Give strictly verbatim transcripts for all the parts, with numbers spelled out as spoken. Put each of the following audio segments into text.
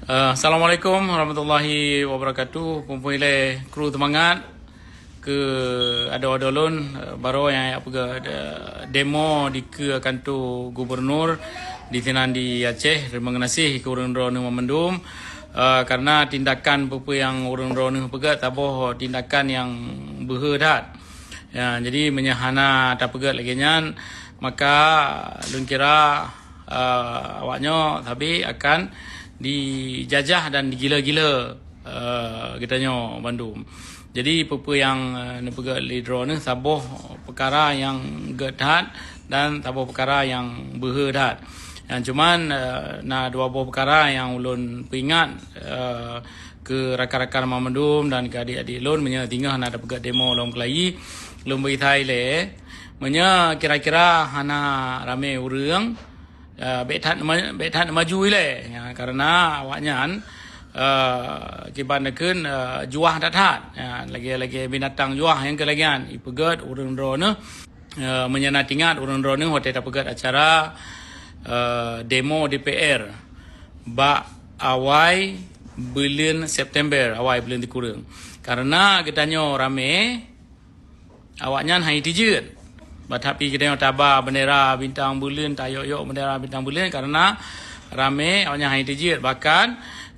Eh, Assalamualaikum warahmatullahi wabarakatuh. Pumpui lé kru Seumangat, keu adoe-adoe lôn, eh, baroe nyang jak peugah, eh, demo dikeue kanto gubernur di sinan di Aceh. Teurimong geunaséh keu ureuëng droeneueh mandum, eh, karena tindakan peue-peue nyang ureuëng droeneueh peugah saboh tindakan nyang beuhe that. Ya, jadi meunyoe hana tapeugah lagée nyan, maka lôn kira, eh, awaknyoe sabe akan dijajah dan digila-gila, eh, geutanyoe bandum. Jadi peue-peue nyang, eh, neupeugah lé droeneueh saboh peukara nyang gét that dan saboh peukara nyang beuhe that. Nyang cuman, eh, na dua boh peukara nyang ulôn peuingat, eh, keu rakan-rakan mandum dan keu adik-adik lôn, meunyoe singoh na tapeugah demo lom keulayi, lôn beuisai lé. Meunyoe kira-kira hana ramé ureuëng, eh, bék that ma-, bék that maju ilée. Ya, karena awaknyan, eh, kiban neukheun, eh, juah that-that. Ya, lagée-lagée binatang juah nyang keu lagée nyan, ipeugét ureuëng droeneueh. Eh, meunyoe na teuingat ureuëng droeneueh watée tapeugét acara, eh, demo D P R bak awai buleuen September, awai buleuen sikureueng. Karena geutanyoe ramé, awaknyan hana tijeuet. Bah tapi geutanyoe taba bendera bintang buleuen, tayok-yok bendera bintang buleuen karena ramé, awaknyan hana tijeuet. Bahkan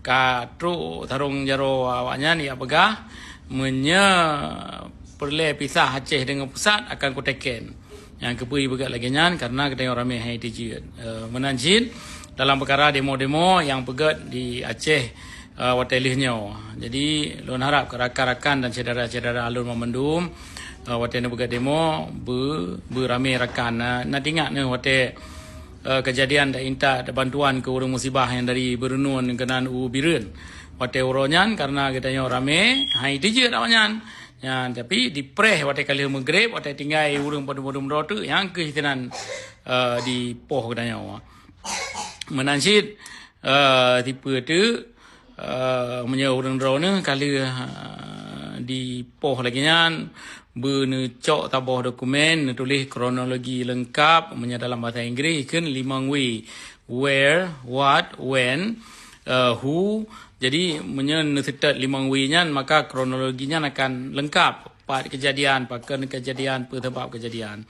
ka trok sarong jaroe awaknyan jak peugah, meunyoe peureulée pisah Aceh deungon pusat akan kuteken. Nyang keupeue ipeugah lagée nyan karena geutanyoe ramé hana tijeuet. Eh, meunan cit dalam peukara demo-demo nyang peugét di Aceh, eh, watée lheueh nyoe. Jadi lôn harab keu rakan-rakan dan syedara-syedara lôn mandum, eh, watée neupeugét demo beu-, beuramé rakan. Na, na teuingat neuh watée, eh, keujadian taintat bantuan keu ureuëng musibah nyang dari Beureunuen keunan u Bireuen. Watée uroe nyan karena geutanyoe ramé, hana tijeuet awaknyan. Nyan, tapi dipreh watée ka lheueh meugreb, watée tinggai ureuëng padum-padum droe teuk, nyang kheueh sinan, eh, dipoh geutanyoe. Meunan cit, eh, tipe teuk, eh, meunyoe ureuëng droeneueh ka lheueh, eh, dipoh lagée nyan, beuneucok saboh dokumen, neutuléh kronologi leungkap, meunyoe dalam bahasa Inggréh kheun limong W, where, what, when, eh, who. Jadi meunyoe neuseutôt limong W nyan, maka kronologi nyan akan leungkap. Pat keujadian, pakon keujadian, peue sabab keujadian.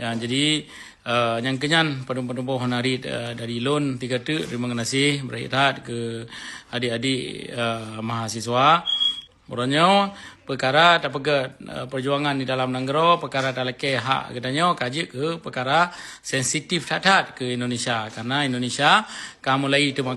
Ya, jadi, eh, nyang keu nyan padum-padum boh narit, eh, dari lôn tiga teuk, teurimong geunaséh beureukat keu adik-adik, eh, mahasiswa. Uroe nyoe peukara tapeugét, eh, peujuangan di dalam nanggroe, peukara talakée hak geutanyoe ka jeuet keu peukara sensitif that-that keu Indonesia. Karena Indonesia ka mulai teuma